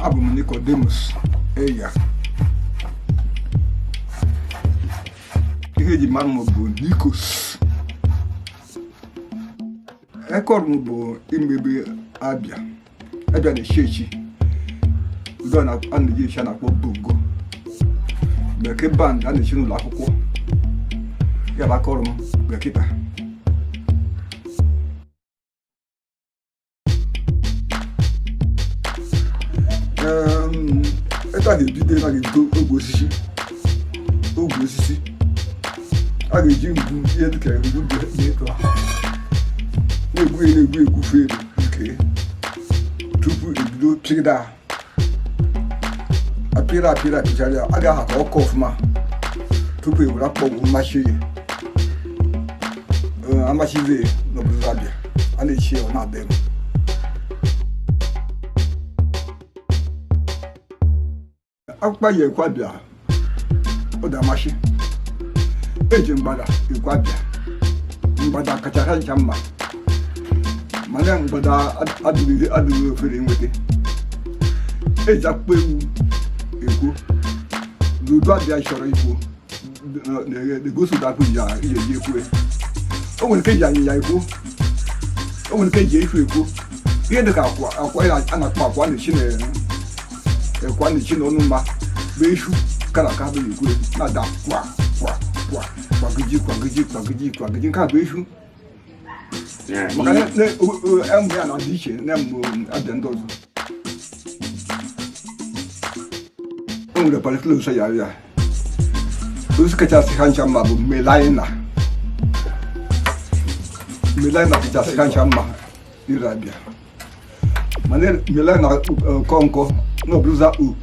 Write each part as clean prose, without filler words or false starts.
Abụ m Nicodemus Eya. Ihe eji mara m bụ Nikos. Aka ọrụ m bụ imebe abịa. Abịa na-echi echi. Ụdọ a na-eji echi a na-akpọ bongo. Bekee band a na-echi n'ụlọ akwụkwọ. Ya bụ aka ọrụ m mgbe kịta. Etu a ga-ebido, a ga-ebido ogwe osisi. Ogwe osisi a ga-eji ngwu, ihe dịka ngwu dị etu a, na-egwu ya, na-egwu egwufe elu nke tupu ebido pịgide apịrị apịrị apịchara ya. A ga-aha ka ọkụ ọfụma tupu ewere akpọgwụ mmachi ya, amachizie n'obodo abịa a na-echi ya, ọ na-adị m. Akpụkpa yi ekwe abịa, ọ dị amasị. Eji mgbada ekwe abịa. Mgbada kacha ha ncha mma, mana mgbada adịghị ofere nweta. Eji akpụkpọ ewu ekwo n'udu abịa. Chọrọ ikwo na-egosi ụdọ akpụ ji eji ekwo. O nwere nke eji anyịnya ekwo, o nwere nke eji efu ekwo. Ihe dịka akwa, akwa a na-akpọ akwa na-echi na ekwa na-echi n'ọnụ mma bụ esu kara aka bụ ekwe na-ada kwa kwa kwa, kwagiji kwagiji kwagiji kwagiji. Nke a bụ esu, maka na emụ ya na-adị iche na emụ abịa ndị ọzọ. O nwere particular osisi ya ya osisi kachasị ha ncha mma bụ melaina. Melaina kachasị ha ncha mma ire abịa, mana melaina kọ nkọ na ọbụrụza okpo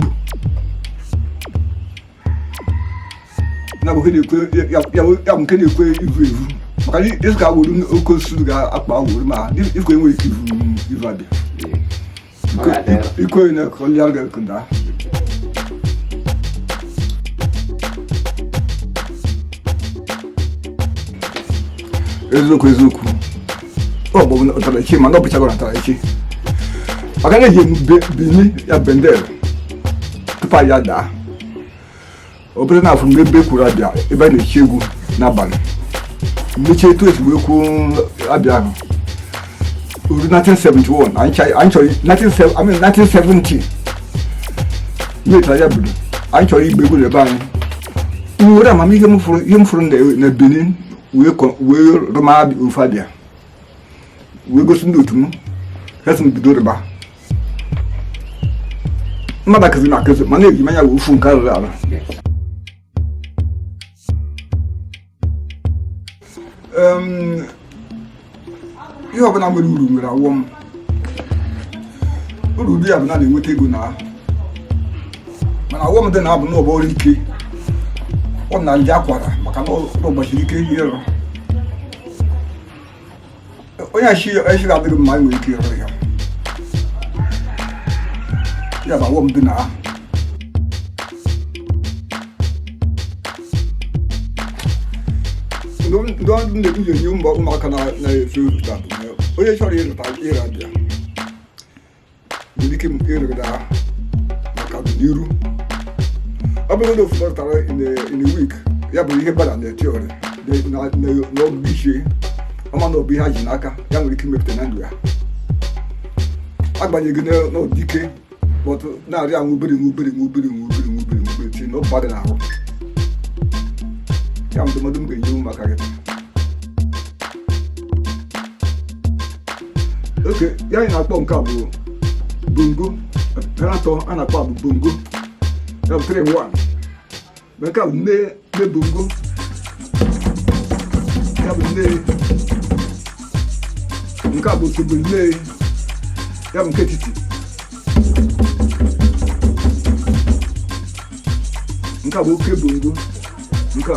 na bụ ya bụ nke na-ekwe ivu evu, maka na ịsị ka awuru oke osisi ga-akpa awuru, ma ikwe enweghị ike ivu ivu abịa ikwe na kọlịa ga-ekunda. Eziokwu eziokwu, ọ bụ ọtara echi, mana ọ bụchagoro ọtara echi, maka na eji m bini ya bendel tupu anyị daa obere na afọ mgbe ebe kwuru abịa ebe a na-echi egwu n'abalị mechie. Etu esi wee kwuo abịa ahụ uru 1971, anyị chọrọ 1970, I mean 1970 metara ya bido, anyị chọrọ igba egwu n'ebe anyị nwere amamihe m fụrụ, ihe m fụrụ na Benin wee rụma ofe abịa wee gosi ndị otu m. Ha sị m bido rịba mmadụ akụzi m akụzi, mana eji m anya wee fụ nke arụrụ arụ. Ihe ọbụla nwere uru nwere awọm. Uru dị ya bụ na a na-enweta ego na, mana awọm dị na abụ na ọbụ ọrụ ike, ọ na nje akwara, maka na ọ gbachiri ike ịrụ. Onye ashi adịghị mma nwere ike ịrụ ya. Ya bụ awọm dị na ndị ọrụ na-eji enye ụmụaka na-efe ụta bụ na onye chọrọ ịrụta ịra abịa nwere ike ịrụgide maka ọdịnihu. Ọ bụrụ na ofu rụtara in a week, ya bụ ihe gbara na theory n'ọgụgụ isi ọma na ọ bụ ihe ha ji n'aka ya nwere ike imepụta na ndụ ya, agbanyeghị na ọdịike kpọtụ na-arịa nwa obere nwa obere nwa obere nwa obere nwa obere nwa obere tinye na ọba dị n'ahụ ya. Ndụmọdụ m ga-enye ụmụaka gị oke ya anyị na-akpọ nke a bụ bongo atọ a na-akpọ bụ bongo, ya bụ 3 in 1. Nke a bụ nne nne bongo, ya bụ nne. Nke a bụ osobe nne, ya bụ nke etiti. Nke a bụ oke bongo nke a.